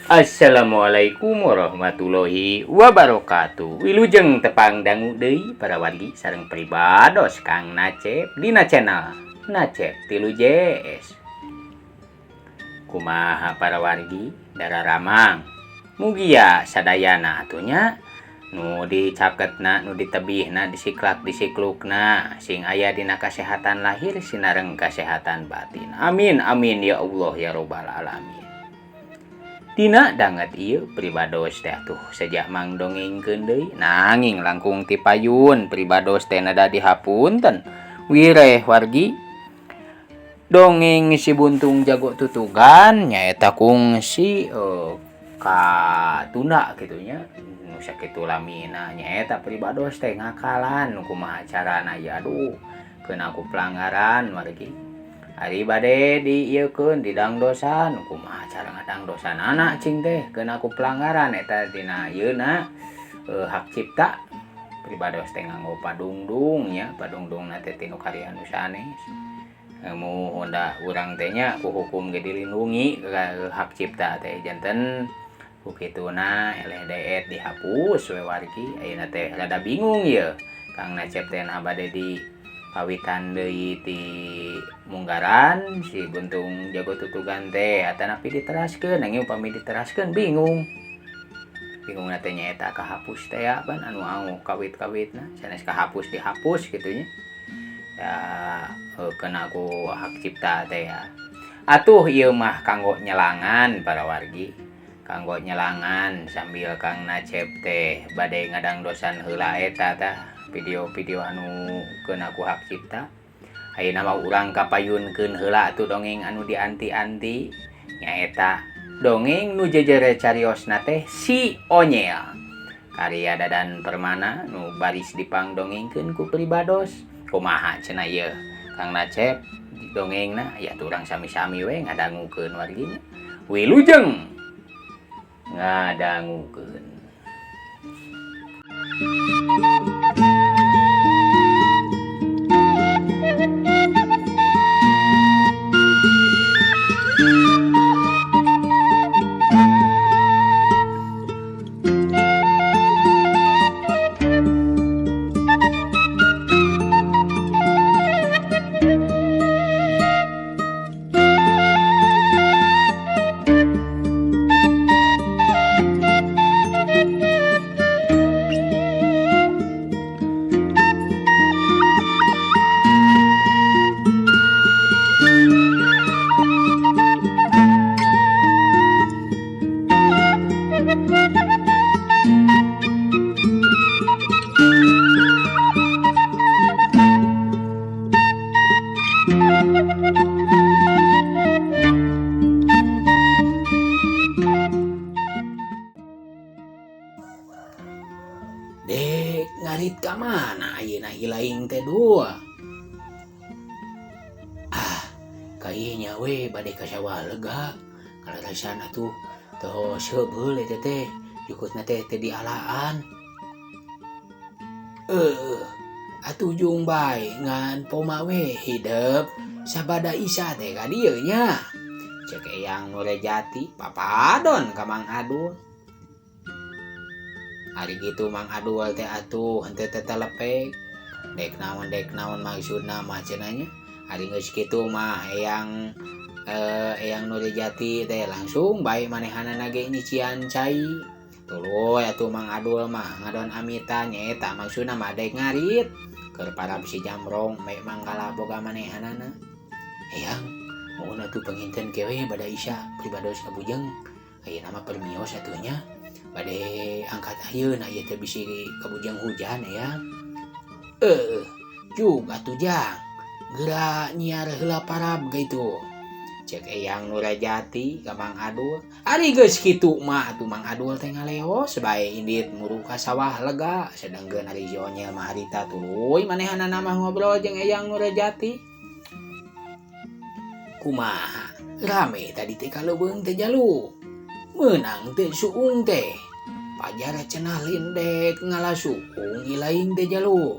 Assalamualaikum warahmatullahi wabarakatuh. Wilujeng tepang dangu deui para wargi sareng pribados Kang Nacep dina channel Nacep 3 JS. Kumaha para wargi dararamang, mugia sadayana atuh nya nu dicaketna, nu ditebihna, disiklak disiklukna sing aya dina kasehatan lahir sinareng kasehatan batin. Amin amin ya Allah ya robbal alamin. Dina danget ieu pribados teh atuh sejak mang dongengkeun deui nanging langkung ti payun pribados teh nada dihapunten wireh wargi. Dongeng si buntung jago tutugan nyaeta kungsi ka tunda kitu nya nu sakitu lamina nyaeta pribados teh ngakalan kumaha carana ya aduh keuna ku pelanggaran wargi. Ari bade diieukeun didangdosan kumaha cara ngadangdosan anak cing teh keuna ku pelanggaran eta dina ieuna hak cipta pribados teh nganggo padungdung nya, padungdungna teh tinu karya nu sanes. Mu honda urang teh nya ku hukum ge dilindungi hak cipta teh janten ku kituna eleh deet dihapus we wargi. Ayeuna teh rada bingung ieu Kang Nacep teh nah bade di kawitan deui ti munggaran si buntung jago tutugan teh atanapi diteraskeun, nanging upami diteraskeun bingung. Bingung teh nyaeta kahapus teh ya ban anu au kawit-kawitna sanes kahapus dihapus kitu nya. Ya kena ku hak cipta teh ya. Atuh ieu mah kanggo nyelangan para wargi. Kanggo nyelangan sambil Kang Nacep teh bade ngadangdosan heula eta tah video-video anu keuna ku hak cipta. Ayeuna mah urang kapayunkeun heula atuh dongeng anu dianti-anti nyaeta dongeng nu jejere cariosna teh si Onyel karya Dadan Permana nu baris dipangdongengkeun ku pribados. Kumaha cenah ieu Kang Nacep dongengna ya atuh urang sami-sami we ngadangukeun wargi nya. Wilujeng ngadangukeun. Dek ngarit ka mana ayeuna ilaing teh dua. Ah, kayaknya we bade ka sawah lega. Kalarasan atuh tos heubeul eta teh, jukutna teh teu dialaan. Atuh jung bae ngan poma we hidep sabada isa teh ka dieu nya. Cek Eyang Nurjati papadon ka Mang Adul. Ari gitu Mang Adul teh atuh henteu tetelepek. Dek naon maksudna mah cenah nya. Ari geus kitu mah Eyang Nurjati teh langsung bae manehanana ge nyician cai. Tuluy atuh Mang Adul mah ngadon amitan nyaeta maksudna mah dek ngarit. Keur parab si Jamrong bae mangkala boga manehanana. Eyang muhun atuh panginten kewe bada isya pribados ka bujeng. Ayeuna mah permios atuh nya. Bade angkat ayeuna ieu teh bisi kabujang hujan ya. Eh, juga atuh Jang. Geura nyiar heula parab gitu. Cek Eyang Nurajati ka Mang Adul. Ari geus kitu mah atuh Mang Adul teh ngaleos bae indit muru ka sawah lega. Sedengkeun ari si Onyel mah harita tuluy manehanana mah ngobrol jeung Eyang Nurajati. Kumaha rame tadi teh ka leuweung teh jalu. Meunang teh suung teh. Pajar cenah lindek ngala suung ilaing teh jalu.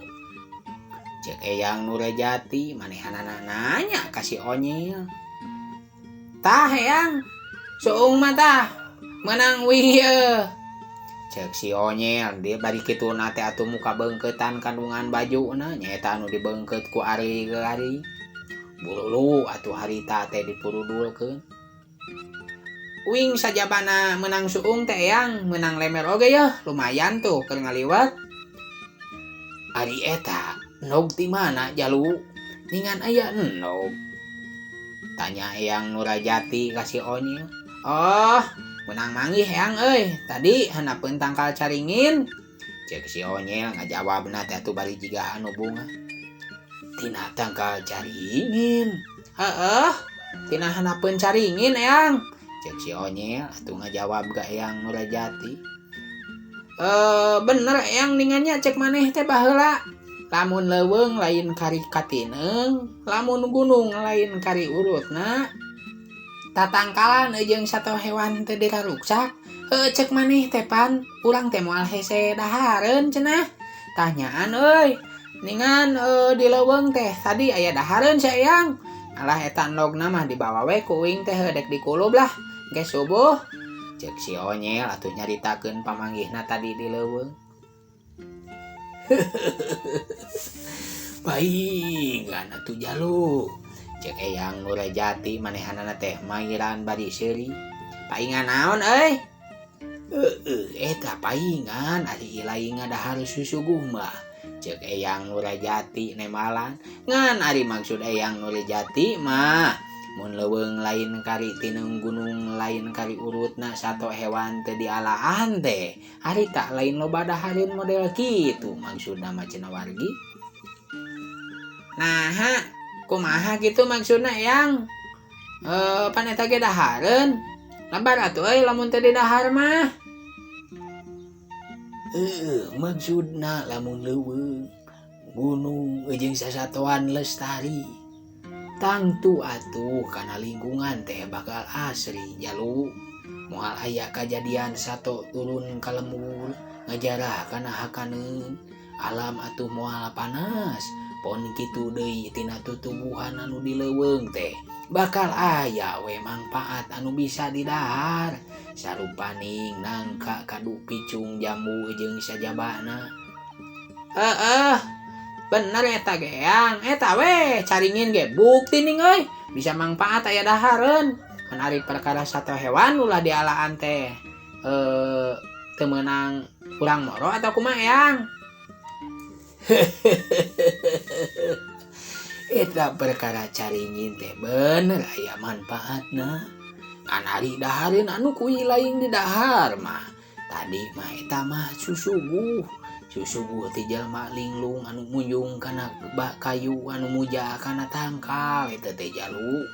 Cek Eyang Nurajati manehanana nanya ka si Onyel. Tah Eyang, suung mah tah meunang wih ieu. Cek si Onyel dia bari kitu na teh atuh muka beungkeutan kandungan bajuna nyaeta anu dibeungkeut ku ari-ari. Bululu atuh harita teh dipurudulkeun. Wing sajabana meunang suung teh Eyang, meunang lemer oge yeuh, lumayan tuh keur ngaliwet. Ari eta endog ti mana jalu? Ningan aya endog. Tanya Eyang Nurajati ka si Onyel. Oh, meunang manggih Eyang euy, tadi handapeun tangkal caringin. Cek si Onyel ngajawabna teh atuh bari jiga anu bunga. Tina tangkal caringin. Heeh, tina handapeun caringin Eyang. Cek si Onyel atuh ngajawab ka Eyang Nurajati. Bener Eyang ningannya cek maneh teh baheula. Lamun leuweung lain kari katineung, lamun gunung lain kari urutna. Tatangkalan jeung sato hewan teu diraruksak. Heuh cek maneh teh pan, urang teh moal hese dahareun cenah. Tanyaan euy, ningan di leuweung teh tadi aya dahareun si Eyang. Alah eta endogna mah dibawa we ku uing teh dek dikulub lah. Ge subuh. Cek si Onyel atuh nyaritakeun pamanggihna tadi di leuweung. Paingan atuh jalu. Cek Eyang Nurajati manehanana teh mairan bari seuri. Paingan naon euy? Heueuh eta paingan ari ilaing ngadahar susuguh mah. Cek Eyang Nurajati nemalan. Ngan ari maksud Eyang Nurajati mah mun leuweung lain kari tineung gunung lain kari urutna sato hewan teh dialaan teh. Ari tak lain loba dahareun model kitu maksudna mah cenah wargi. Naha kumaha kitu maksudna Eyang? Pan eta ge dahareun. Lebar atuh euy lamun teu didahar mah. Heueuh maksudna lamun leuweung gunung jeung sasatoan lestari. Tangtu atuh kana lingkungan teh bakal asri jalu. Moal aya kajadian sato turun ka lembur ngajarah kana hakaneun. Alam atuh moal panas. Pon kitu deui tina tutubuhan anu di leuweung teh bakal aya we mangpaat anu bisa didahar. Sarupaning nangka kadu picung jambu jeung sajabana. Heeh. Bener eta ge Eyang, eta we caringin ge bukti ning euy bisa mangpaat aya dahareun. Kan ari perkara sato hewan ulah dialaan teh teu meunang urang moro atau kumaha Eyang? Eta perkara caringin teh bener aya manfaatna. Kan ari dahareun anu ku lain di dahar mah. Tadi mah eta mah susuguh. Susuguh ti jalma linglung anu munjung kana kayu anu muja kana tangkal eta teh jalu.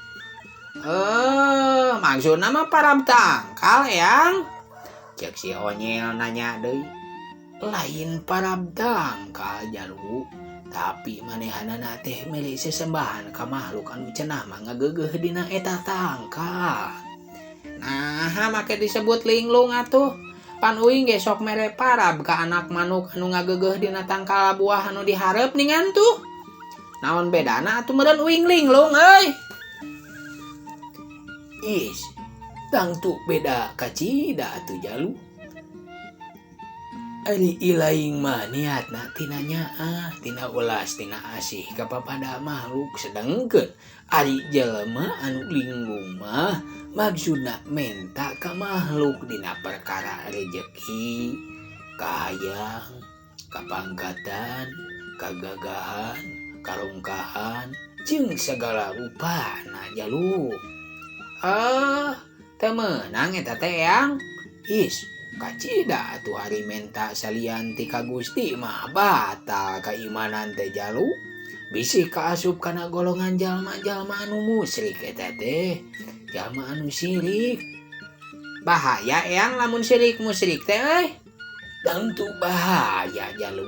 Maksudna mah parab tangkal Eyang. Cek si Onyel nanya deui. Lain parab tangkal jalu, tapi manehanana teh mere sesembahan ka makhluk anu cenah mah ngageugeuh dina eta tangkal. Naha make disebut linglung atuh? Pan uing ge sok mere parab ka anak manuk anu ngageugeuh dina tangkal buah anu dihareup ningan tuh. Naon bedana atuh meureun uing linglung euy. Is, tangtu beda kacida atuh jalu. Ari ilaing mah niatna tina nyaah, tina ulas, tina asih kapapada makhluk. Sedengkeun ari jelema anu linglung mah maksudna menta ka makhluk dina perkara rejeki, kahayang, kapangkatan, kagagahan, karungkahan, jeung segala rupana jalu. Teu meunang eta teh Eyang. Is, Kacida atuh ari menta salian ti ka Gusti mah batal kaimanan teh jalu. Bisi kaasup kana golongan jalma-jalma anu musyrik eta teh, jalma anu syirik. Bahaya eyang lamun syirik musyrik teh euy. Tentu bahaya jalu.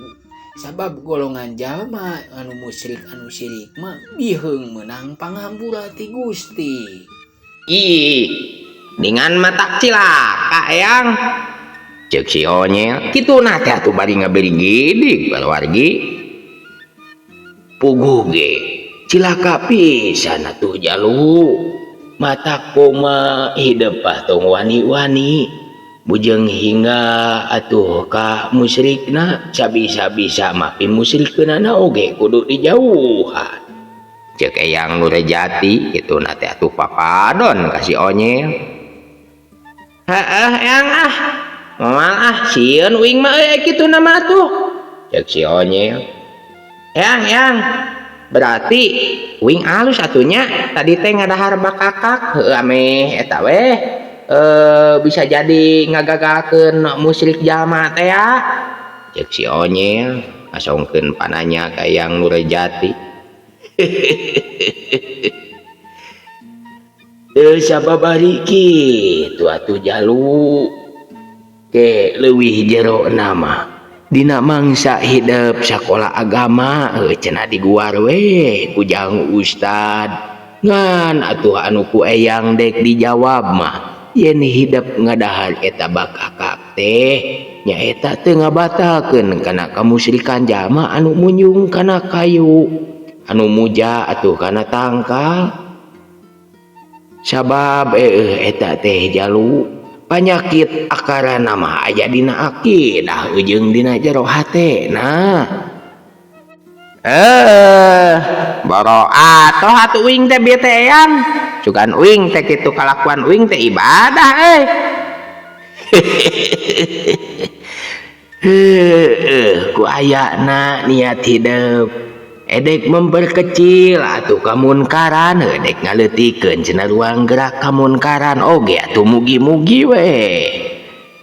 Sabab golongan jalma anu musyrik anu syirik mah biheung meunang pangampura ti Gusti. Ih, dengan matak cilaka eyang. Ceuk si Onyel, kitu na teh atuh bari ngabeligidig wargi. Puguh ge cilaka pisan atuh jalu. Matak koma hidep ah tong wani-wani. Bujeng hingga atuh ka musyrikna sabisa-bisa mah pimusyrikeunana oge kudu dijauhan. Ceuk Eyang Nurjati kitu na teh atuh papadon ka si Onyel. Heeh eyang ah. Moal ah sieun uing mah euy kitu na mah atuh. Ceuk si Onyel. Eyang eyang berarti uing alus atunya tadi teh ngadahar bakakak heueuh ameh eta weh bisa jadi ngagagalkeun musyrik jalma teh ya. Ceuk si Onyel ngasongkeun pananya ka Eyang Nurjati. Teu sababari kitu atuh jalu. Ke leuwih jero nama dina mangsa hidep sakola agama cenah diguar we ku jang ustad. Ngan atuh anu ku eyang dek dijawab mah yen hidep ngadahar eta bakakak teh nyaeta teu ngabatalkeun kana kamusyrikan jalma anu munjung kana kayu anu muja atuh kana tangkal. Sabab eta teh jalu panyakit akarana mah aya dina akidah jeung dina jero hatena. Boro atoh atuh uing teh bieu teh eyang. Sugan uing teh kitu kalakuan uing teh ibadah euy. Heueuh ku ayana niat hidep edek memperkecil atuh kamunkaran edek ngaleutikeun cenah ruang gerak kamunkaran oge atuh mugi-mugi we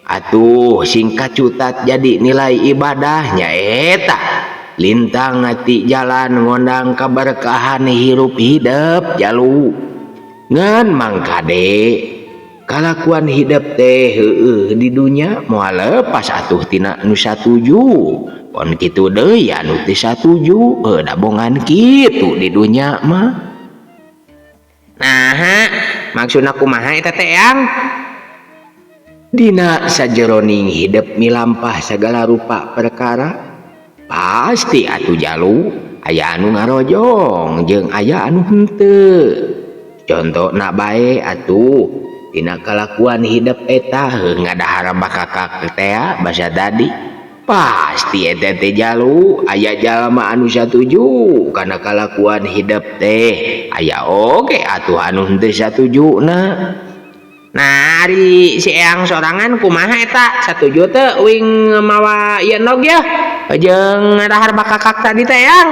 atuh sing kacutat jadi nilai ibadahnya eta lintang ati jalan ngondang kaberkahan hirup hidep jalu ngan mangkade kalakuan hidep teh heueuh di dunya moal lepas atuh tina nu satuju. Pon kitu deui anu teu satuju dabongan kitu di dunya mah. Naha maksudna kumaha eta teh eyang? Dina sajeroning hidep milampah sagala rupa perkara pasti atuh jalu aya anu ngarojong jeung aya anu henteu. Contona bae atuh dina kalakuan hidep eta ngadahar bakakak teh basa tadi. Pasti eta teh jalu aya jalma anu satuju kana kalakuan hidep teh aya oge atuh anu henteu satujuna. Nah ari si eyang sorangan kumaha eta satuju teu uing mawa ieu endog yeuh jeung ngadahar bakakak tadi teh eyang?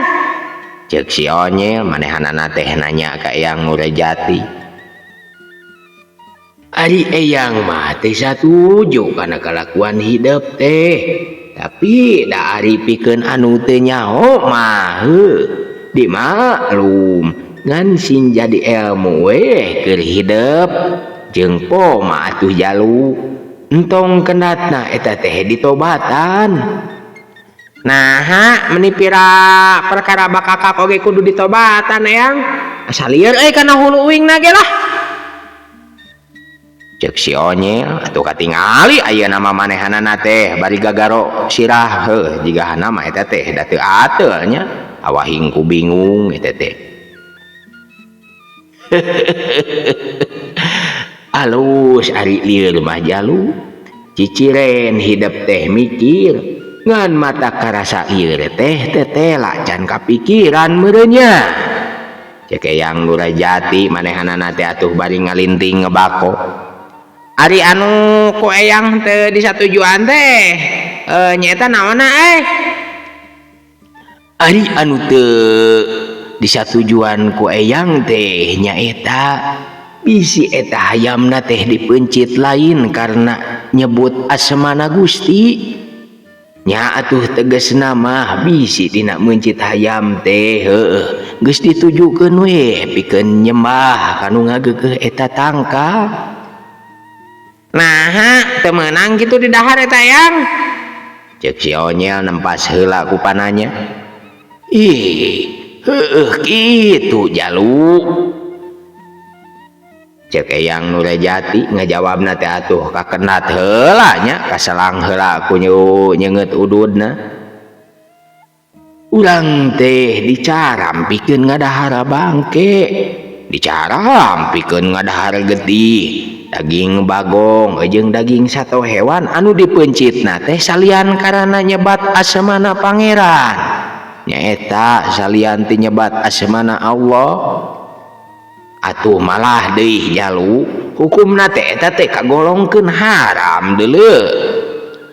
Ceuk si Onyel manehanana teh nanya ka Eyang Nurjati. Ari eyang mah teh satuju kana kalakuan hidep teh. Tapi da ari pikeun anu teu nyaho mah heuh dimaklum ngan sing jadi ilmu weh keur hidep jeung poma atuh jalu entong kendatna eta teh ditobatan. Naha meuni pira perkara bakakak oge kudu ditobatan eyang asa lieur euy kana hulu uing na ge lah. Ceuk si Onyel atuh katingali ayeuna mah manehanana teh bari gagaro sirah heuh jigahana mah eta teh da teu ateul nya awahing ku bingung eta teh. Alus ari lieur mah jalu ciciren hidep teh mikir ngan mata karasa lieur teh tetela can kapikiran meureun nya. Ceuk Eyang Nurjati manehanana teh atuh bari ngalinting ngebako. Ari anu ku eyang teu disatujuan teh nyaeta naonna euy? Ari anu teu disatujuan ku eyang teh nyaeta Bisi eta hayamna teh dipeuncit lain karena nyebut asmana Gusti. Nya atuh tegasna mah bisi dina meuncit hayam teh heueuh geus ditujukeun we pikeun nyembah kanu ngageugeuh eta tangkal. Naha teu meunang kitu di dahar eta Yang? Ceuk si Onyel nempas heula ku pananya. Ih, heueuh kitu jalu. Ceuk Eyang Nurjati ngajawabna teh atuh kakenat heula nya kaselang heula ku nyeungeut ududna. Urang teh dicaram pikeun ngadahar bangke, dicaram pikeun ngadahar getih, daging bagong jeung daging sato hewan anu dipeuncitna teh salian karana nyebat asmana pangeran. Nyaeta salian ti nyebat asmana Allah. Atuh malah deui jalu hukumna teh eta teh kagolongkeun haram deuleu.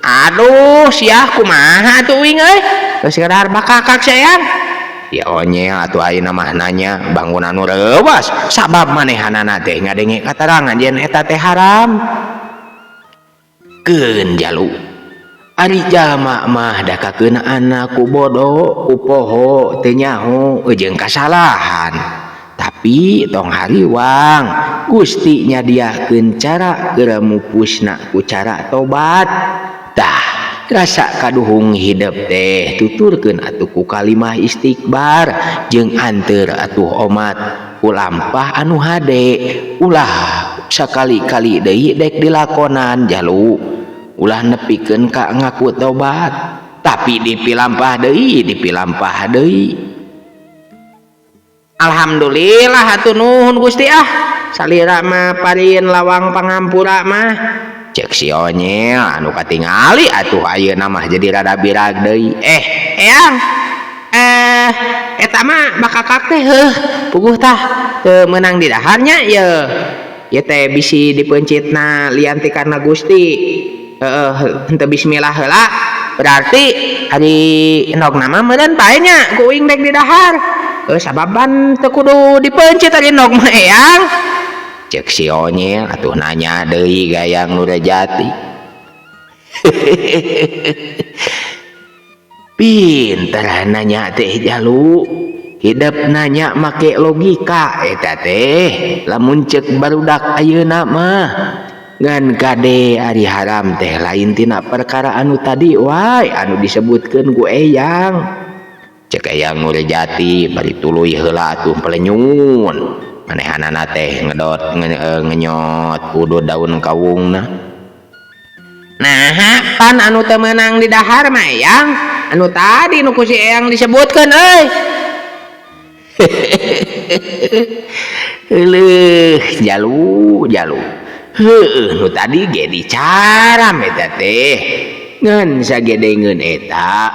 Aduh siah kumaha atuh uing euy? Geus ngadahar bakakak sayang. Ya Onyel atuh ayeuna mah nanya bangunan nu reuwas sabab manehanana teh ngadenge katarangan yen eta teh haram. Keun jalu. Ari jalma mah da kakeunaan ku bodoh, ku poho, teu nyaho jeung kasalahan. Tapi tong hariwang Gusti nyadiakeun cara keur mupusna ku cara tobat. Tah rasa kaduhung hidep teh tuturkeun atuh ku kalimah istighbar jeung anteur atuh omat ku lampah anu hade ulah sakali-kali deui dek dilakonan jalu ulah nepikeun ka ngaku tobat tapi dipilampah deui dipilampah deui. Alhamdulillah atuh nuhun Gusti ah salira mah parin lawang pangampura mah. Cek si Onyel anu katingali atuh ayeuna mah jadi rada birag deui. Eyang eta mah bakakak teh heuh puguh tah teu meunang di daharnya ye. Ye teh bisi dipeuncitna lian ti karena Gusti. Heueuh henteu bismillah heula berarti ari endogna mah meureun pae nya ku uing dek di dahar. Sababan teu kudu dipeuncit ari endog mah Eyang. Cek si Onyel atuh nanya deui ka Eyang Nurjati. Pinter nanya teh jalu. Hidep nanya make logika eta teh lamun ceuk barudak ayeuna mah. Ngan kade ari haram teh lain tina perkara anu tadi wae anu disebutkeun ku Eyang. Cek Eyang Nurjati bari tuluy heula atuh pelenyun. Manehanana teh ngedot ngenyot udud daun kawungna. Naha pan anu teu meunang di dahar mah Eyang anu tadi nu ku si Eyang disebutkeun euy. Leuh jalu jalu. Heueuh nu tadi ge dicaram eta teh. Ngan sagedengeun eta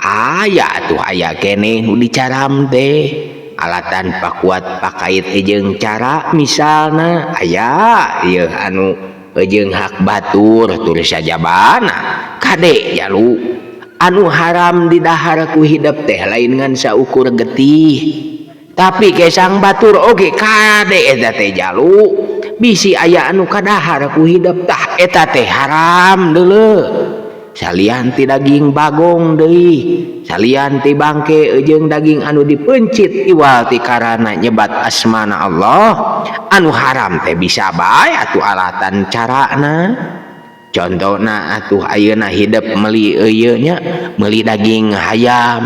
aya atuh aya keneh nu dicaram teh. Alatan pakuat pakait jeung cara misalna aya ieu anu jeung hak batur tur sajabana kade jalu anu haram di dahar ku hidep teh lain ngan saukur getih tapi kesang batur oge kade eta teh jalu bisi aya anu kadahar ku hidep tah eta teh haram deuleu. Salian ti daging bagong deui salian ti bangke jeung daging anu dipeuncit iwal ti karana nyebat asmana Allah anu haram teh bisa bae atuh alatan carana. Contona atuh ayeuna hidep meuli ieu nya meuli daging hayam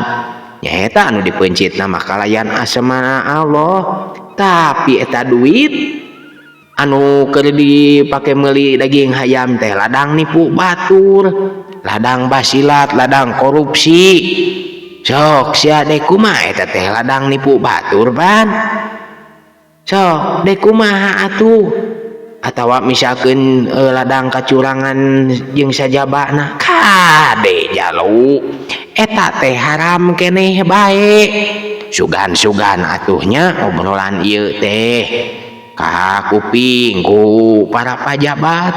nyaeta anu dipeuncitna mah kalayan asmana Allah tapi eta duit anu keur dipake meuli daging hayam teh ladang nipu batur ladang basilat ladang korupsi sok sia dek kumaha eta teh ladang nipu batur pan sok dek kumaha atuh atawa misalkeun ladang kacurangan jeung sajabana kade jalu eta teh haram keneh bae. Sugan-sugan atuhnya obrolan ieu teh ka kuping ku para pajabat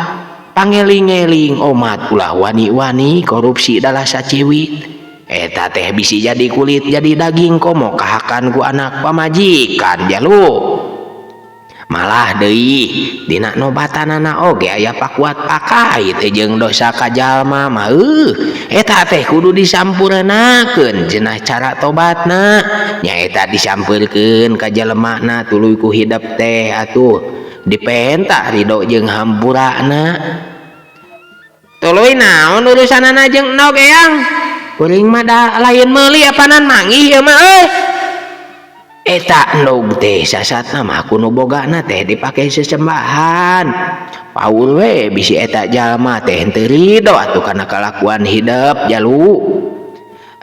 pangeling-eling omat ulah wani-wani korupsi dalah saciwit eta teh bisi jadi kulit jadi daging komo kahakan ku anak pamajikan jalu. Malah deui dina nobatanana oge aya pakuat pakait jeung dosa ka jalma mah eta teh kudu disampurnakeun cenah cara tobatna nyaeta disampeurkeun ka jelemana tuluy ku hidep teh atuh dipenta ridho jeung hampurana. Tuluy naon urusanana jeung endog eyang? Kuring mah da lain meuli apanan manggih ieu mah euy. Eta endog teh sasatna mah ku nu bogana teh dipake sesembahan. Paul we bisi eta jalma teh henteu ridho atuh kana kalakuan hidep jalu.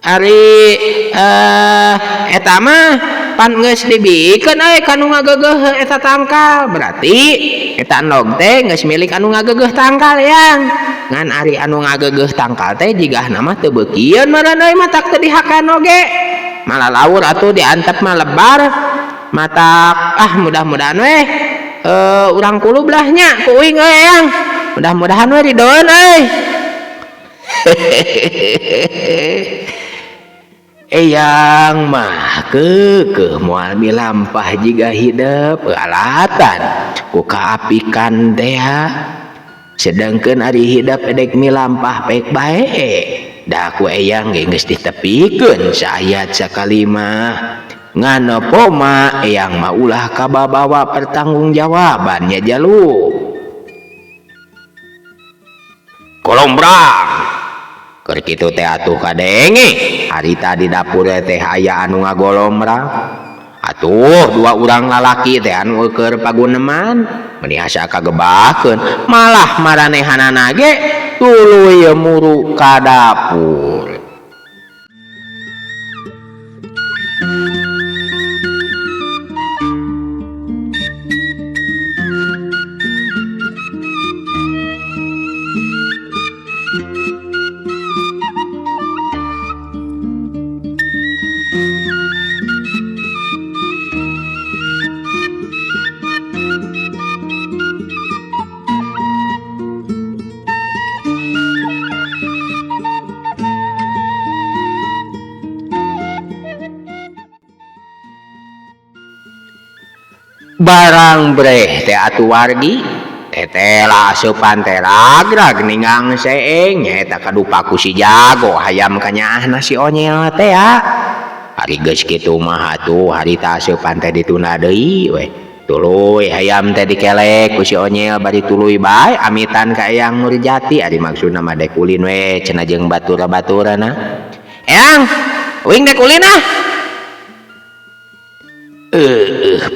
Ari eta mah pan geus dibikeun euy ka nu ngageugeuh eta tangkal. Berarti eta endog teh geus milik anu ngageugeuh tangkal yang. Ngan ari anu ngageugeuh tangkal teh jigahna mah teu beukieun meureun euy matak teu dihakan oge. Malah laur atuh diantep mah lebar matak ah mudah-mudahan weh urang kulub lah nya ku uing euy eyang. Mudah-mudahan we ridoeun euy. Eyang mah keukeuh moal milampah jiga hidep alatan ku kaapikan teh. Sedangkeun ari hidep edek milampah pek bae. Da ku eyang ge geus ditepikeun saayat sakalimah. Ngan poma eyang mah ulah kababawa pertanggungjawaban nya jalu. Kolombrang. Keur kitu teh atuh kadenge harita di dapur teh aya anu ngagolombrang. Atuh dua urang lalaki teh anu keur paguneman meuni asa kagebakeun malah maranehanana ge tuluy muru ka dapur. Barang breh teh atuh wargi tetela asupan teh ragrag ninggang seeng nyaeta kadupaku si jago hayam kanyaahna si onyel teh ya. Ari geus kitu mah atuh harita asupan teh ditunda deui we. Tuluy hayam teh dikelek ku si onyel bari tuluy bae amitan ka Eyang Nurjati ari maksudna mah dek ulin we cenah jeung batur-baturana. Eyang, uing dek ulin ah.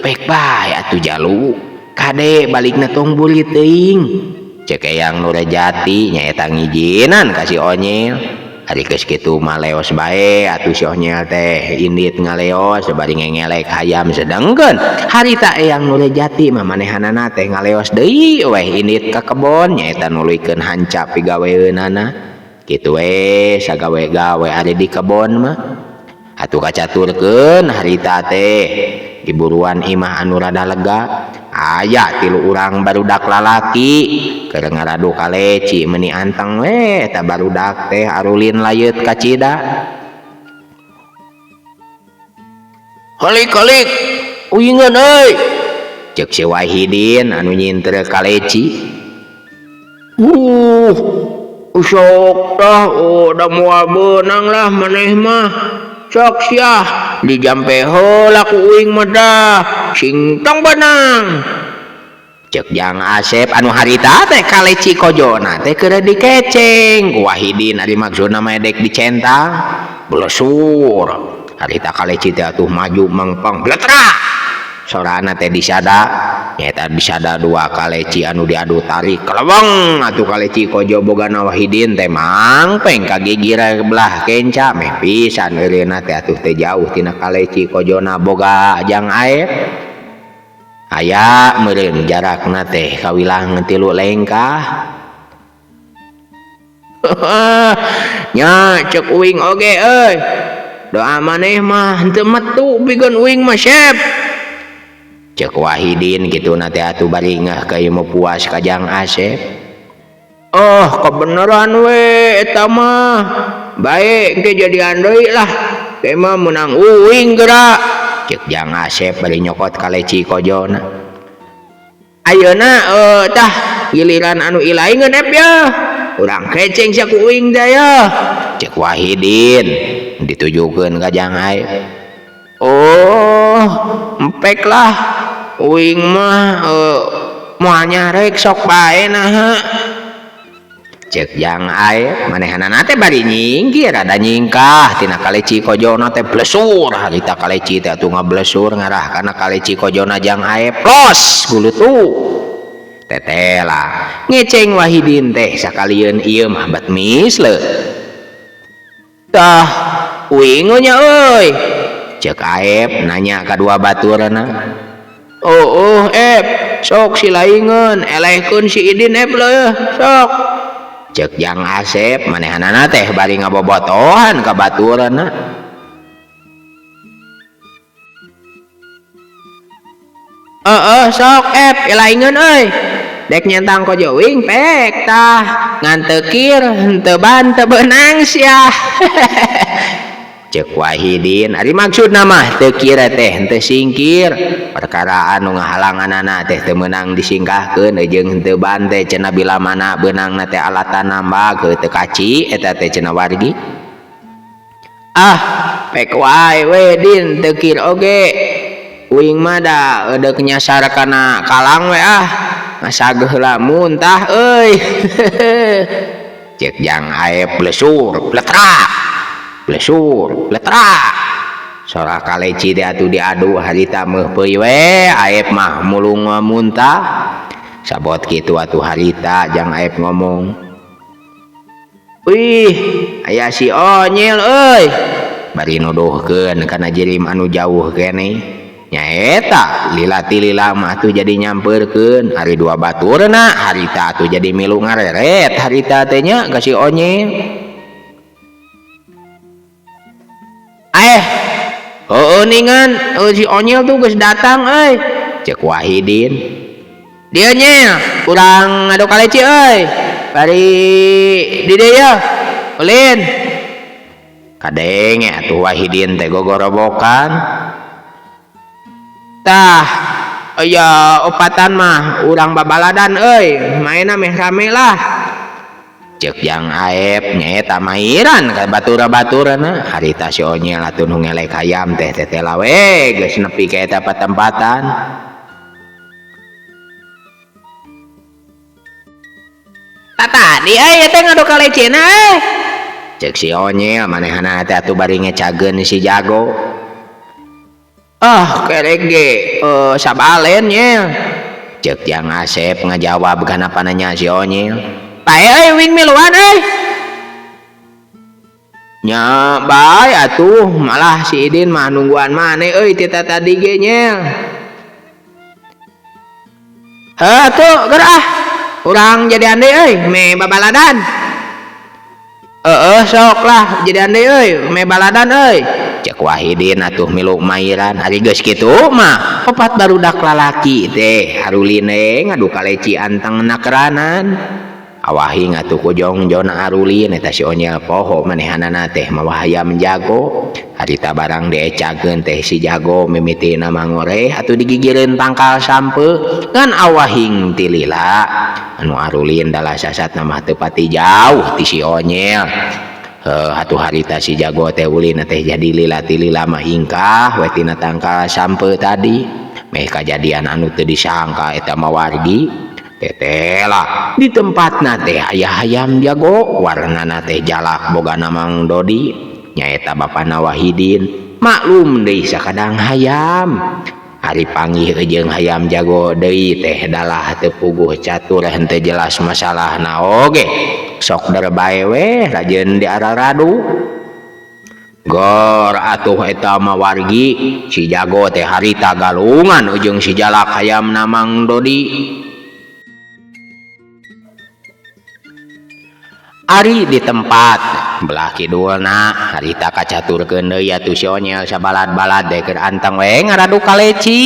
Pek bae atuh jalu. Kade balikna tong burit teuing. Cek Eyang Nurjati nyaeta ngijinan ka si onyel. Ari geus kitu mah leos bae atuh si onyel teh indit ngaleos bari ngengelek hayam sedengkeun. Harita Eyang Nurjati mah manehanana teh ngaleos deui weh indit ka kebon nyaeta nuluykeun hanca pigaweunana. Kitu we sagawe-gawe ari di kebon mah. Atuh kacaturkeun harita teh di buruan imah anu rada lega aya tilu urang barudak lalaki keur ngaradu kaleci meuni anteng we eta barudak teh arulin layeut kacida. Halik-halik uingan euy ceuk si Wahidin anu nyinter kaleci. Sok tah udah moal beunang lah maneh mah. Sok siah dijampe heula ku uing mah dah sing tong beunang. Ceuk Jang Asep anu harita teh kaleci kojona teh keur dikeceng ku Wahidin ari maksudna mah dek dicentang blesur. Harita kaleci teh atuh maju mangpang bletrak sorana teh disada nyaeta disada dua kaleci anu diadu tarik keleweng atuh kaleci kojo bogana Wahidin teh mangpeng kagigira belah kenca meh pisan eureunna teh atuh teh jauh tina kaleci kojona boga Jang Aep. Aya meureun jarakna teh kawilang 3 lengkah. Nya ceuk uing oge euy. Doa maneh mah henteu metu pikeun uing mah sep. Ceuk Wahidin kitu na teh atuh bari ngah ka ieu mah puas ka Jang Asep. Oh, kebeneran we eta mah. Bae engke jadian deui lah. Teh mah meunang uing geura. Ceuk Jang Asep bari nyokot kaleci kojona. Ayeuna tah giliran anu ilaingeun ep ya. Urang keceng sia ku uing teh ya. Cek Wahidin ditujukeun ka Jang Aep. Oh, empek lah. Uing mah moal nyarek sok bae naha. Cek Jang Aep manehanana teh bari nyingkir rada nyingkah tina kaleci kojona teh blesur harita kaleci teh atuh ngablesur ngarah kana kaleci kojona Jang Aep los gulutu. Tetela ngeceng Wahidin teh sakalieun ieu mah bat misle. Tah uing nya euy. Cek Aep nanya ka dua baturna. Oh, Ep, sok si laingeun, elehkeun si Idin Ep leuh, sok. Cek Jang Asep manehanana teh bari ngabobotohan ka baturna. Heeh, sok Ep, elaingeun euy. Dek nyentang kojo wing pek tah, ngan teu kir, henteu ban teu beunang sia. Cek Wahidin ari maksudna mah teu kira teh henteu singkir perkara anu ngahalanganana teh teu meunang disingkahkeun jeung henteu ban teh cenah bila mana beunangna teh alatan nambah teu kaci eta teh cenah wargi. Ah, pek wae we Din teu kir oge. Uing mah da eudek nyasar kana kalang we ah. Ngasageuh heula muntah euy. Cek Jang Aep blesur bletrak. Blesur letrak sora kaleci teh atuh diadu harita meuh peuy we Aep mah mulung muntah sabot kitu atuh harita Jang Aep ngomong. Wih, aya si Onyel euy. Bari nuduhkeun kana jirim anu jauh keneh. Nyaeta lila ti lila mah atuh jadi nyampeurkeun ari dua baturna harita atuh jadi milu ngareret harita teh nya ka si Onyel. Heueuh ningan si Onyel tuh geus datang euy. Cek Wahidin. Dieu nya urang ngadu kaleci euy. Bari di dieu ya. Ulin. Kadenge atuh Wahidin teh gogorobokan. Tah aya opatan mah urang babaladan euy, maena meh rame lah. Cek Jang Aep nyaeta mairan ka batur-baturna harita si Onyel atuh nu ngelek hayam teh tetela we geus nepi ka eta patempatan. Tah tadi euy teh ngadu kalecina euy. Cek si Onyel manehana teh atuh bari ngecageun si jago. Ah kerek ge sabalen nya. Cek Jang Asep ngajawab kana pananya si Onyel. Bae euy wing miluan euy. Nya bae atuh malah si Idin mah nungguan maneh euy ti tadi ge nya. Heuh atuh geura ah. Urang jadian deui euy me babaladan. Heeh sok lah jadian deui euy me baladan euy. Cek Wahidin atuh milu mairan ari geus kitu mah opat barudak lalaki teh haruline ngadu kaleci anteng nakeranan. Awahing atuh ku jongjon arulin eta si Onyel poho manehanana teh mawa hayam jago harita barang diecakeun teh si jago mimitina mangoreh atuh digigireun tangkal sampe ngan awahing ti lila anu arulin dalah sasatna mah teu pati jauh ti si Onyel. Heuh atuh harita si jago teh ulin teh jadi lila ti lila mah hingkah we tina tangkal sampe tadi meh kajadian anu teu disangka eta mah wargi. Tetela di tempatna teh aya hayam jago warnana teh jalak bogana Mang Dodi nyaeta bapana Wahidin maklum deui sakadang hayam ari panggih jeung hayam jago deui teh dalah teu puguh catur henteu jelas masalahna oge sok der bae we rajeun di araradu gor atuh eta mah wargi si jago teh harita galungan jeung si jalak hayamna Mang Dodi. Ari di tempat belah kidulna harita kacaturkeun deui atuh si Onyel sabalad-balad teh keur anteng we ngaradu kaleci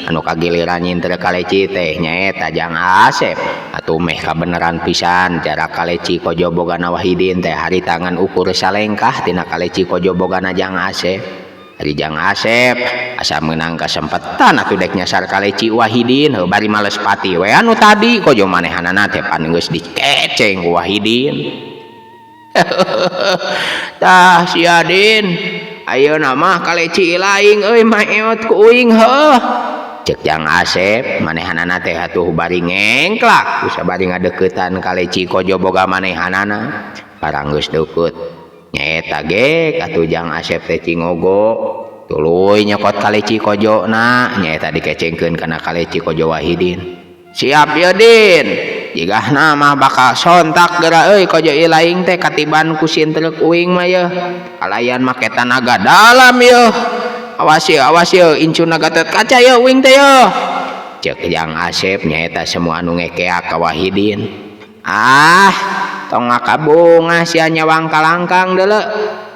anu kagiliran nyinter kaleci teh nyaeta Jang Asep atuh meh kabeneran pisan jarak kaleci kojo bogana Wahidin teh harita ngan ukur salengkah tina kaleci kojo bogana Jang Asep. Ari Jang Asep asa meunang kasempetan atuh dek nyasar kaleci Wahidin heuh bari males pati we anu tadi kojo manehanana teh pan geus dikeceng ku Wahidin. Tah sia Din ayeuna mah kaleci laing euy maeot ku uing heuh. Cek Jang Asep manehanana teh atuh bari ngengklak bisa bari ngadeuketan kaleci kojo boga manehanana barang geus deukeut nyaeta ge atuh Jang Asep teh cingogo tuluy nyokot kaleci kojona nyaeta dikecengkeun kana kaleci kojo Wahidin. Siap ya Din jigahna mah bakal sontak geura euy kojo ilaing teh katiban ku sintrek uing mah yeuh kalayan make tanaga dalam yeuh. Awas yeuh, awas yeuh, incuna Gatot Kaca yeuh uing teh yeuh. Cek Jang Asep nyaeta semua anu ngekeak ka Wahidin. Ah, tong ngakabungah sia nyawang kalangkang deuleu.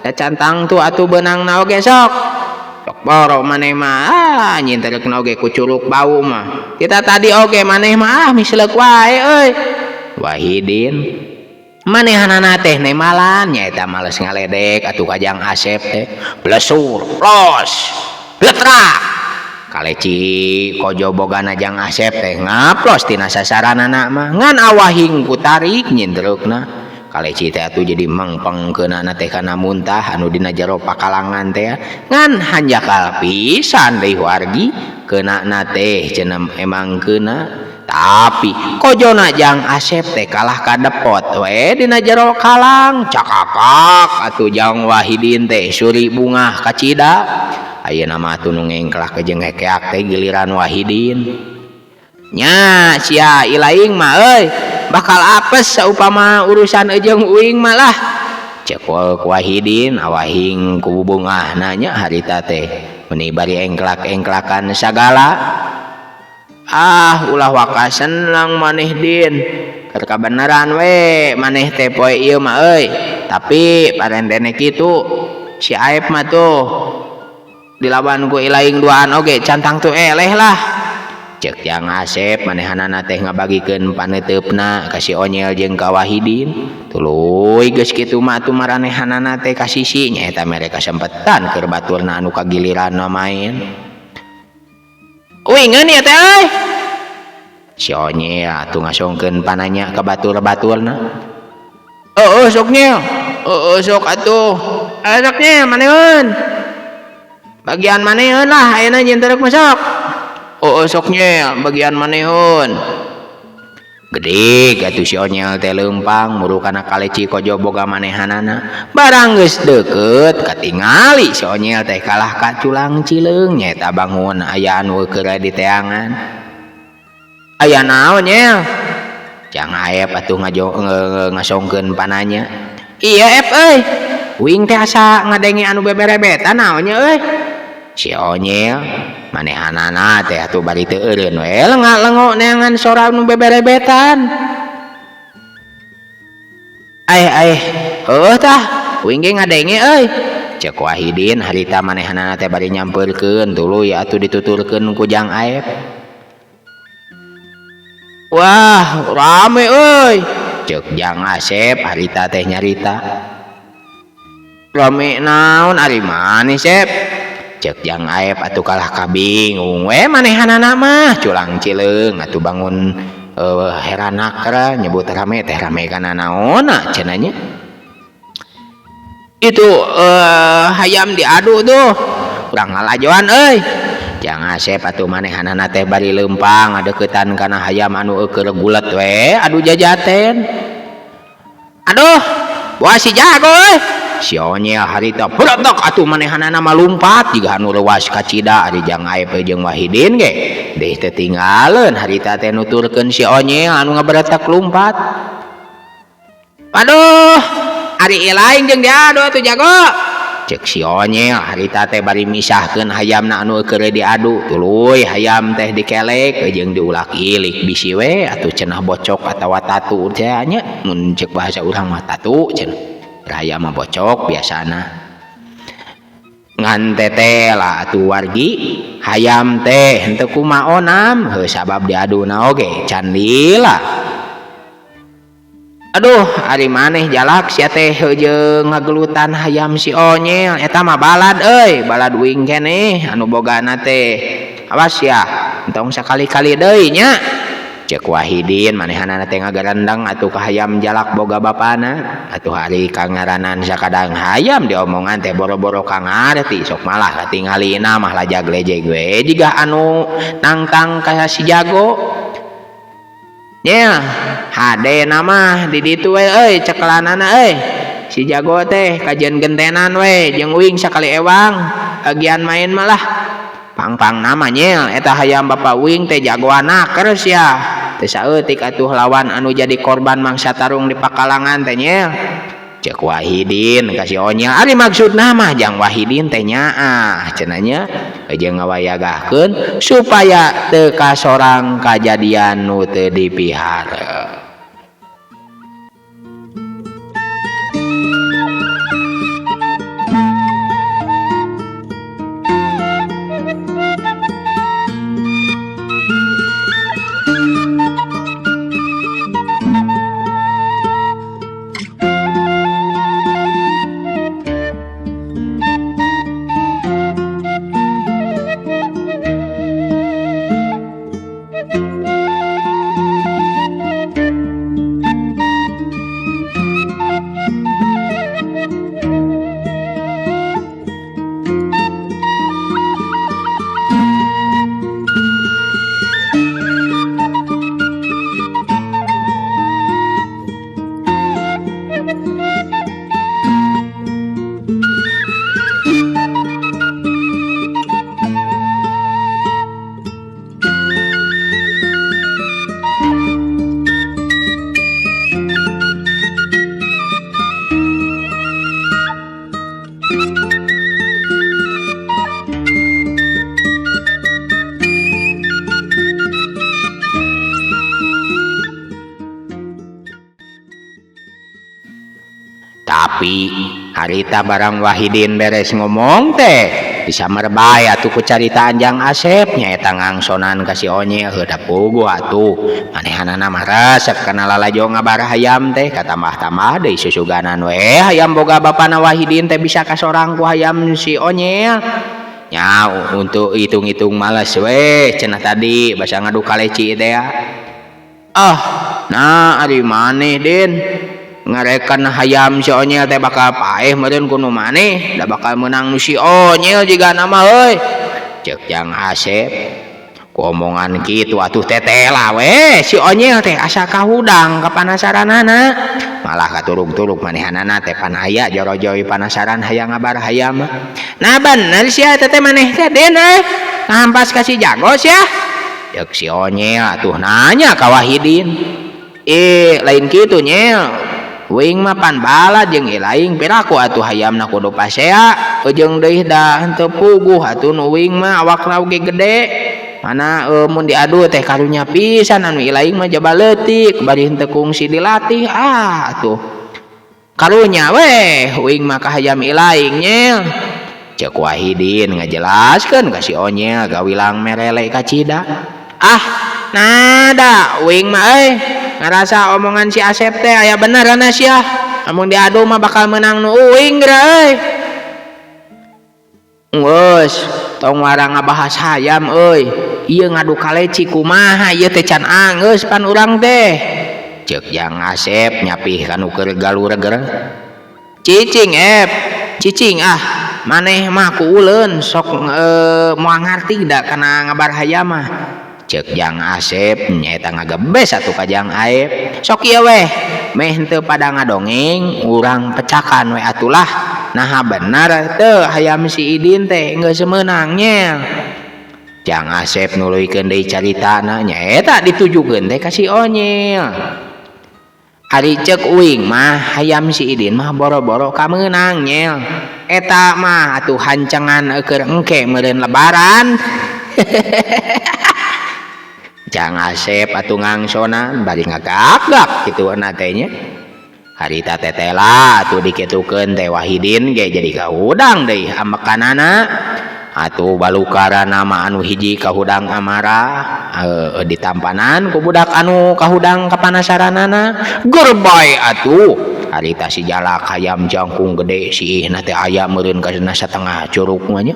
Da cantang tu atuh beunangna oge sok. Sok boro maneh mah, ah nyintereukna oge ku curug bau mah. Kita tadi oge maneh mah ah misleuk wae euy. Wahidin manehanana teh nemalan nyaeta males ngaledek atuh ka Jang Asep teh blesur los letrak kaleci kojo bogana Jang Asep teh ngaplos tina sasaranana mah ngan awahing ku tarik nyindreukna kaleci teh atuh jadi mengpengkeunana teh kana muntah anu dina jero pakalangan teh ngan hanjakal pisan deui wargi keunana teh cenah emang keuna tapi kojona Jang Asep teh kalah kadepot we dina jero kalang cakakak atuh Jang Wahidin teh suri bungah kacida ayeuna mah atuh nu ngengklak jeung hekeak teh giliran Wahidin nya sia ilaing mah euy bakal apes saupama urusan jeung uing mah lah cek Wahidin awahing ku bungahna nya harita teh meuni bari engklak-engklakan sagala. Ah ulah waka seneng maneh Din keur kabeneran we maneh teh poe ieu mah euy tapi parendene kitu si Aep mah tuh dilawan ku ilaing duaan oge cantang tuh eleh lah cek Jang Asep manehanana teh ngabagikeun paneuteup-na ka si Onyel jeung ka Wahidin tuluy geus kitu mah atuh maranehanana teh ka sisi nyaeta mere kasempetan keur baturna anu kagiliranna main. Uingeun ieu teh euy. Si Onyel atuh ngasongkeun pananya ka batur-baturna. Heueuh sok Nyel. Heueuh sok atuh. Sok Nyel maneun. Bagian maneun lah ayeuna nyinterek mah sok. Heueuh sok Nyel bagian maneun. Gede atuh si Onyel teh leumpang muru kana kaleci kojo boga manehanana. Barang geus deukeut katingali si Onyel teh kalah ka culang cileung nyaeta bangun aya anu keur di teangan. Aya naon Nyel? Jang Aep atuh ngasongkeun pananya. Iya Ep euy. Uing teh asa ngadenge anu beberebetan naon nya euy. Si Onyel manehanana teh atuh bari teu eureun we lenga-lengo neangan sora nu beberebetan. Aeh aeh heueuh tah uing ge ngadenge euy. Cek Wahidin harita manehanana teh bari nyampeurkeun tuluy atuh dituturkeun ku Jang Aep. Wah rame euy. Cek Jang Asep harita teh nyarita. Rame naon ari maneh Sep? Cek Jang Aep atuh kalah kabingung we manehanana mah culang cileung atuh bangun heranakra nyebut rame teh rame kana naonna cenah nya. Itu hayam diadu tuh urang ngalajoan euy. Jang Asep atuh manehanana teh bari leumpang ngadeuketan kana hayam anu eueuh gulet we adu jajaten. Aduh boa si jago euy. Si Onyel harita beretok atuh manehanana mah lumpat jiga anu leuwas kacida ari Jang Aep jeung Wahidin ge deh teu tinggaleun harita teh nuturkeun si Onyel anu ngaberetek lumpat. Aduh ari ilaing jeung diadu atuh jago. Cek si Onyel harita teh bari misahkeun hayamna anu keur diadu tuluy hayam teh dikelek jeung diulak-ilik bisi we atuh cenah bocok atawa tatu teh nya mun cek bahasa urang mah tatu cenah. Hayam mah bocok biasana. Ngan teteh lah atuh wargi hayam teh henteu kumaha onam heuh sabab diaduna oge can lila. Aduh ari maneh jalak sia teh jeung ngagelutan hayam si Onyel eta mah balad euy, balad uing keneh anu bogana teh. Awas ya, entong sakali-kali deui nya. Cek Wahidin manehanana teh ngagarendeng atuh ka hayam jalak boga bapana. Atuh ari kangaranan sakadang hayam diomongan teh boro-boro ka ngarti sok malah katingalina mah lajag lejeg we jiga anu nangtang ka si jago. Nya hade nama di ditu we euy cekelanana euy. Si jago teh kajian gentenan we jeung uing sakali ewang agian main malah pang-pang nama nyel eta hayam bapa uing teh jagoan naker sia. Teu saeutik atuh lawan anu jadi korban mangsa tarung di pakalangan teh nyel. Cek Wahidin ka si Onyel ari maksudna mah jang Wahidin teh nyaah cenah nya jeung ngawayagahkeun supaya teu kasorang kajadian nu teu dipiharep. Tapi harita barang Wahidin beres ngomong teh disamar bae atuh ku caritaan Jang Asep nyaeta ngangsonan ka si Onyel heuh da puguh atuh manehanana mah resep kana lalajo ngabar hayam teh katambah-tambah deui susuganan we hayam boga bapana Wahidin teh bisa kasorang ku hayam si Onyel. Nya untuk hitung-hitung males we cenah tadi basa ngadu kaleci teh ya. Ah, nah ari maneh Din ngarekan hayam si Onyel teh bakal paeh meureun ku nu maneh da bakal meunang nu si Onyel jiga nama euy. Ceuk Jang Asep ku omongan kitu atuh tetela we si Onyel teh asa kahudang kapanasaranana malah katurug-turug manehanana teh pan aya joro-joi panasaran hayang ngabar hayam. Nah bener sia teh maneh teh Den euy ngampas ka si jago sia. Ceuk si Onyel atuh nanya ka Wahidin. Lain kitu Nyel. Uing mah pan balad jeung ilaing piraku atuh hayamna kudu pasea jeung deui da henteu puguh atuh nu uing mah awakna oge gede mana mun diadu teh karunya pisan anu ilaing mah jaba leutik bari henteu kungsi dilatih ah atuh karunya weh uing mah ka hayam ilaing Nyel. Ceuk Wahidin ngajelaskeun ka si Onyel gawilang merele kacida. Ah nada uing mah euy ngarasa omongan si Asep teh aya benerna sia amun diadu mah bakal menang nu uing geura euy. Geus tong wara ngabahas hayam euy ieu ngadu kaleci kumaha ieu teh can anggeus pan urang teh. Ceuk Jang Asep nyapih ka nu keur galureger. Cicing ep cicing ah maneh mah ku uleun sok moal ngarti da kana ngabar hayam mah. Ceuk Jang Asep nyaeta ngagebes atuh ka Jang Aep. Sok ieu weh meh henteu pada ngadongeng urang pecakan we atulah naha bener teu hayam si Idin teh geus meunang nyel. Jang Asep nuluykeun deui caritana nyaeta ditujukeun teh ka si Onyel. Ari ceuk uing mah hayam si Idin mah boro-boro kamenang nyel. Eta mah atuh hancengan keur engke meureun lebaran. Jang Asep atuh ngangsonan bari ngagak-gak kitu na teh nya. Harita tetela atuh dikitukeun teh Wahidin ge jadi kahudang deui amekanana. Atuh balukarana mah anu hiji kahudang amarah ditampanan ku budak anu kahudang kapanasaranana gerbay atuh harita si jalak hayam jangkung gede siihna teh aya meureun kana satengah curug mah nya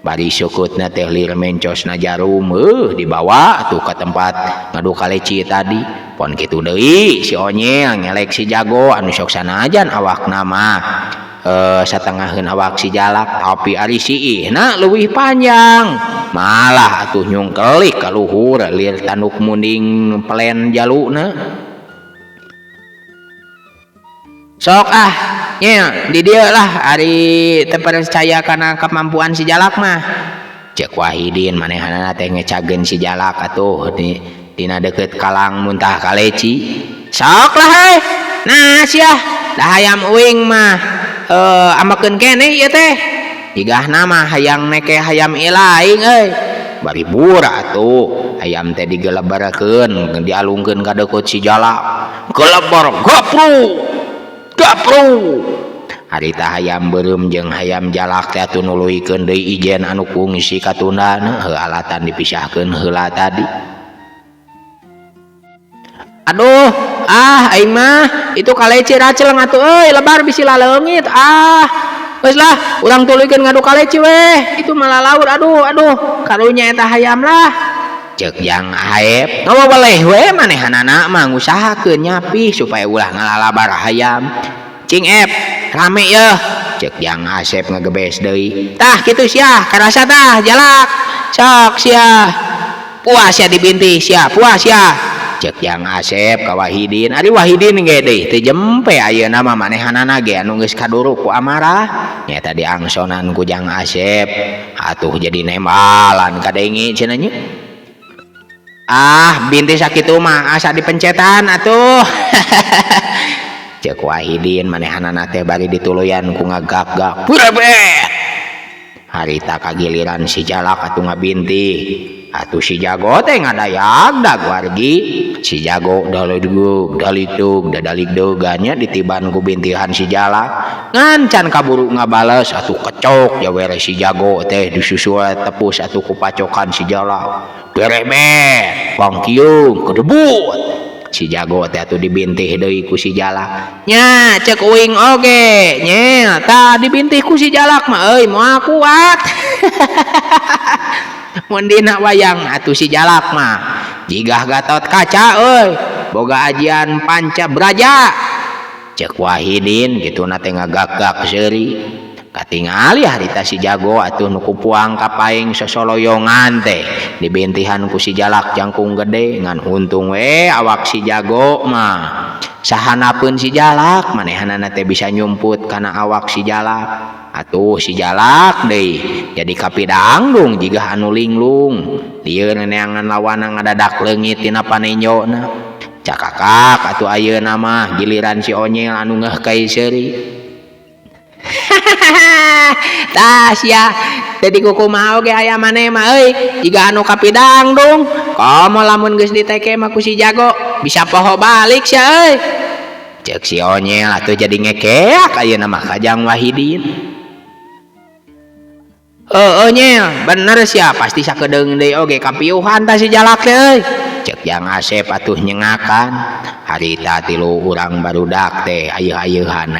bari sukutna teh lir mencosna jarum dibawa atuh ka tempat ngadu kaleci tadi pon kitu deui si Onyel ngelek si jago anu sok sanajan awakna mah satengaheun awak si jalak tapi ari siihna leuwih panjang malah atuh nyungkelik ka luhur lir tanduk munding pelen jaluna sok ah nya di dieu lah ari teu percaya kana kemampuan si jalak mah ceuk Wahidin manehanana teh ngecageun si jalak atuh di dina deukeut kalang muntah kaleci sok lah heuh nah sia da hayam uing mah ambekeun keneh ieu teh jigahna mah hayang neke hayam ilaing euy bari bura atuh hayam teh digelebarkeun dialungkeun ka deukeut si jalak gelebar gapru gapru harita hayam beureum jeung hayam jalak teh atuh nuluykeun deui ijen anu kungsi katundana heuh alatan dipisahkeun heula tadi. Aduh ah aing mah itu kaleci raceleng atuh euy lebar bisi laleungit ah geus lah urang tuluykeun ngadu kaleci weh itu malah laur aduh aduh karunya eta hayam lah ceuk Jang Aep ngawaweleh we manehanana mah ngusahakeun nyapih supaya ulah ngalalabar hayam cing Ep rame yeuh ceuk Jang Asep ngagebes deui tah kitu sia karasa tah jalak sok sia puas sia dibintih sia puas sia ceuk Jang Asep ka Wahidin ari Wahidin ge deui teu jempe ayeuna mah manehanana ge anu geus kaduruk ku amarah nyaeta diangsonan ku Jang Asep atuh jadi nembalan kadenge cenah nya ah bintih sakitu mah asa dipencetan atuh ceuk Wahidin manehanana teh bari dituluyan ku ngagak-gak burebet harita kagiliran si jalak atuh ngabintih atuh si jago teh ngadayagdag wargi si jago daligdug daligdug dadaligdugannya ditiban ku bintihan si jalak ngan can kaburu ngabales atuh kecok jawere si jago teh disusul tepus atuh ku pacokan si jalak berebet pangkiung kedebut si jago teh atuh dibintih deui ku si jalak nya ceuk uing oge nya tah dibintih ku si jalak mah euy moal kuat mun dina wayang atuh si jalak mah jigah Gatot Kaca euy boga ajian panca braja ceuk Wahidin kituna teh ngagak-gak seuri katingali harita si jago atuh nu kupuang kapaing sosoloyongan teh dibintihan ku si jalak jangkung gede ngan untung we awak si jago mah sahanapeun si jalak manehanana teh bisa nyumput kana awak si jalak atuh si jalak deui jadi kapidangdung jigah anu linglung lieur neangan lawana ngadadak leungit tina panenjona cakakak atuh ayeuna mah giliran si Onyel anu ngeuh kai seuri tah sia teh dikukumaha oge aya maneh mah euy jiga anu kapidangdung komo lamun geus diteke mah ku si jago bisa poho balik sia euy ceuk si Onyel atuh jadi ngekeak ayeuna mah ka Jang Wahidin. Heueuh Nyel bener sia pasti sakedeung deui oge kapiuhan tah si jalak teh euy ceuk Jang Asep atuh nyengakan harita tilu urang barudak teh ayeuh-ayeuhan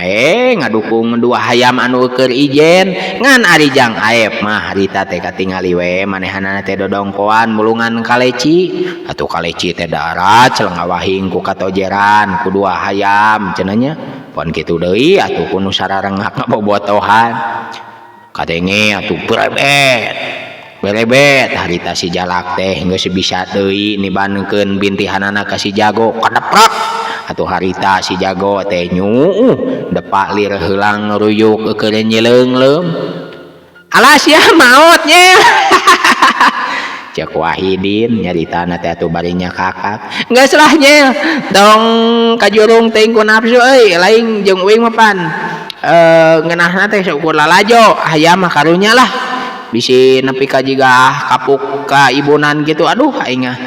ngadukung dua hayam anu keur ijen ngan ari Jang Aep mah harita teh katingali we manehanana teh dodongkoan mulungan kaleci atuh kaleci teh darat celengawahing ku katojeran ku dua hayam cenah nya pon kitu deui atuh ku nu sararengak ngabobotohan kadenge atuh berebet berebet harita si jalak teh geus bisa deui nibankeun bintihanana ka si jago kadeprak atuh harita si jago teh nyuuh depak lir heulang ruyuk keur nyileungleum alas ya maot nya ceuk Wahidin nyaritana teh atuh bari nyakakak geus lah nya tong kajurung teuing ku nafsu euy lain jeung uing mah pan ngeunahna teh saukur lalajo hayam mah karunya lah bisi nepi ka jiga kapuk ka ibunan gitu aduh aing mah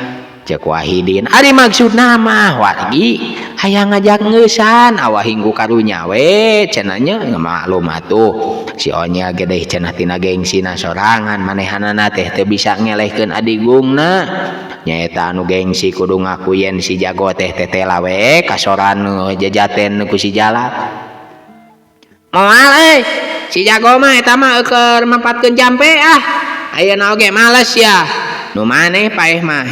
Cek Wahidin ari maksudna mah wargi hayang ngajak ngeusan awah hinggu karunya we cenah nya maklum atuh si Onyel gede cenah tina gengsina sorangan manehanana teh teu bisa ngelehkeun adigungna nyaeta anu gengsi kudu ngaku yen si jago teh tetela we kasoran jajaten ku si Jalak. Moal euy si jago mah eta mah keur mapatkeun jampe ah ayeuna oge males ya nu maneh paeh mah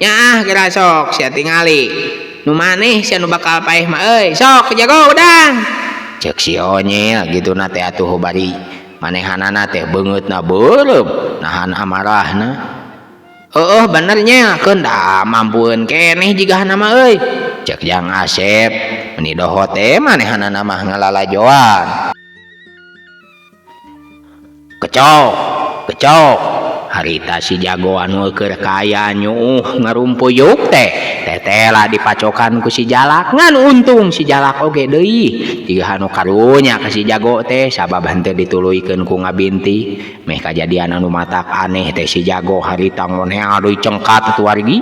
nyaah geura sok sia tingali nu maneh sia nu bakal paeh mah euy sok jago udang cek si Onyel gitu na teh atuh bari manehanana teh beungeutna beureum nahan amarahna. Heueuh bener nya keun da mampueun keneh jigahna mah euy cek Jang Asep meni doho teh manehanana mah ngalalajoan. Kecok kecok harita si jago anu keur kaya nyuuh ngarumpuyuk teh tetela dipacokan ku si Jalak ngan untung si Jalak oge deui jiga anu karunya ka si jago teh sabab henteu dituluykeun ku ngabinti meh kajadian anu matak aneh teh si jago harita ngonea deui cengkat atuh wargi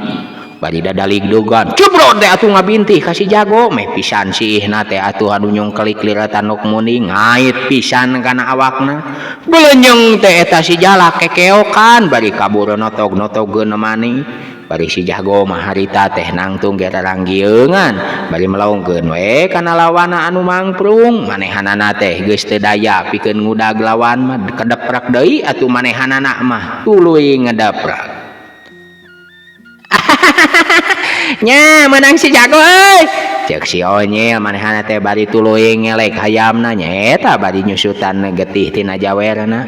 bari dadaligdugan cubrot teh atuh ngabinti ka si jago meh pisan siihna teh atuh anu nyungkelik lira tanduk muning ngait pisan kana awakna belenyeng teh eta si Jalak kekeokan bari kabur notog-notogeun maning bari si jago mah harita teh nangtung geraranggieunan bari melongkeun we kana lawana anu mangprung manehanana teh geus teu daya pikeun ngudag lawan mah kedeprak deui atuh manehanana mah tuluy ngedeprak. Nya menang si jago euy cek si Onyel manehana teh bari tuluy ngelek hayamna nyaeta bari nyusutan getih tina jawerna.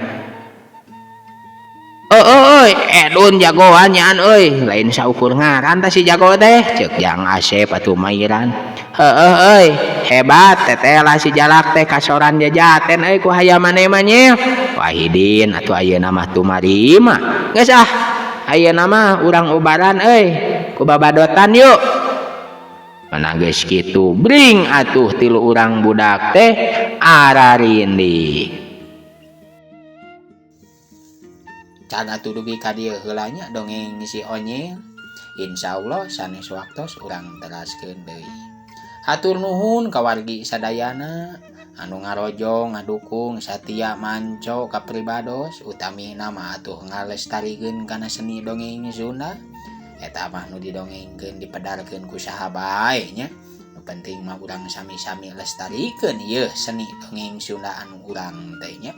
Euy edun jagoan nyaan euy lain saukur ngaran tah si jago teh cek Jang Asep atuh mairan. Heueuh euy hebat tetela si Jalak teh kasoran jajaten euy ku hayam maneh mah nya. Wahidin atuh ayeuna mah tumarima geus ah ayeuna mah urang ubaran euy ku babadotan yuk. Mana geus kitu bring atuh tilu urang budak teh ararindi. Can atuh dugi ka dieu heula nya dongeng si Onyel. Insyaallah sanes waktos urang teraskeun deui. Hatur nuhun ka wargi sadayana anu ngarojong ngadukung satia manco ka pribados utamina mah atuh ngalestarikeun kana seni dongeng Sunda. Eta mah nu didongengkeun dipedarkeun ku saha bae nya. Nu penting mah urang sami-sami lestarikeun ieu seni dongeng Sunda anu urang teh nya.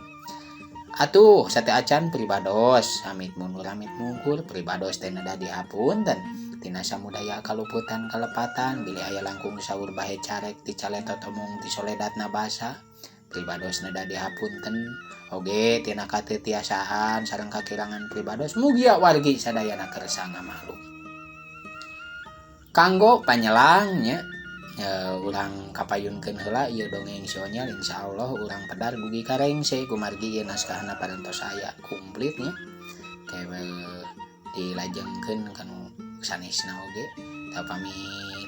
Atuh sate acan pribados amit mundur amit mungkur pribados teh nada dihapunten tina samudaya kaluputan kalepatan bilih aya langkung saur bahe carek ti caletot omong ti soledatna basa pribados nada dihapunten oge tina katetiasaan sareng kakirangan pribados mugia wargi sadayana kersa ngamaklum kanggo panyelang nya. Urang kapayunkeun heula ieu dongeng si Onyel insyaallah urang pedar dugi ka rengse kumargi ieu naskahna parantos aya komplit nya kewe dilajengkeun kanu sanesna oge tah pami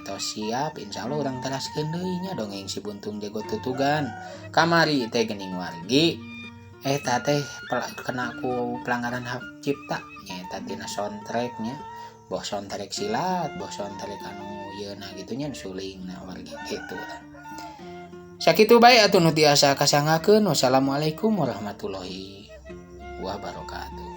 tos siap insyaallah urang teraskeun deui nya dongeng si Buntung Jago Tutugan kamari teh geuning wargi eta teh kena ku pelanggaran hak cipta nyaeta tina soundtrack nya boh soundtrack silat boh soundtrack anu yeuna gitu nya sulingna wargi kitu. Sakitu bae atuh nu tiasa kasanggakeun. Wassalamualaikum warahmatullahi wabarakatuh.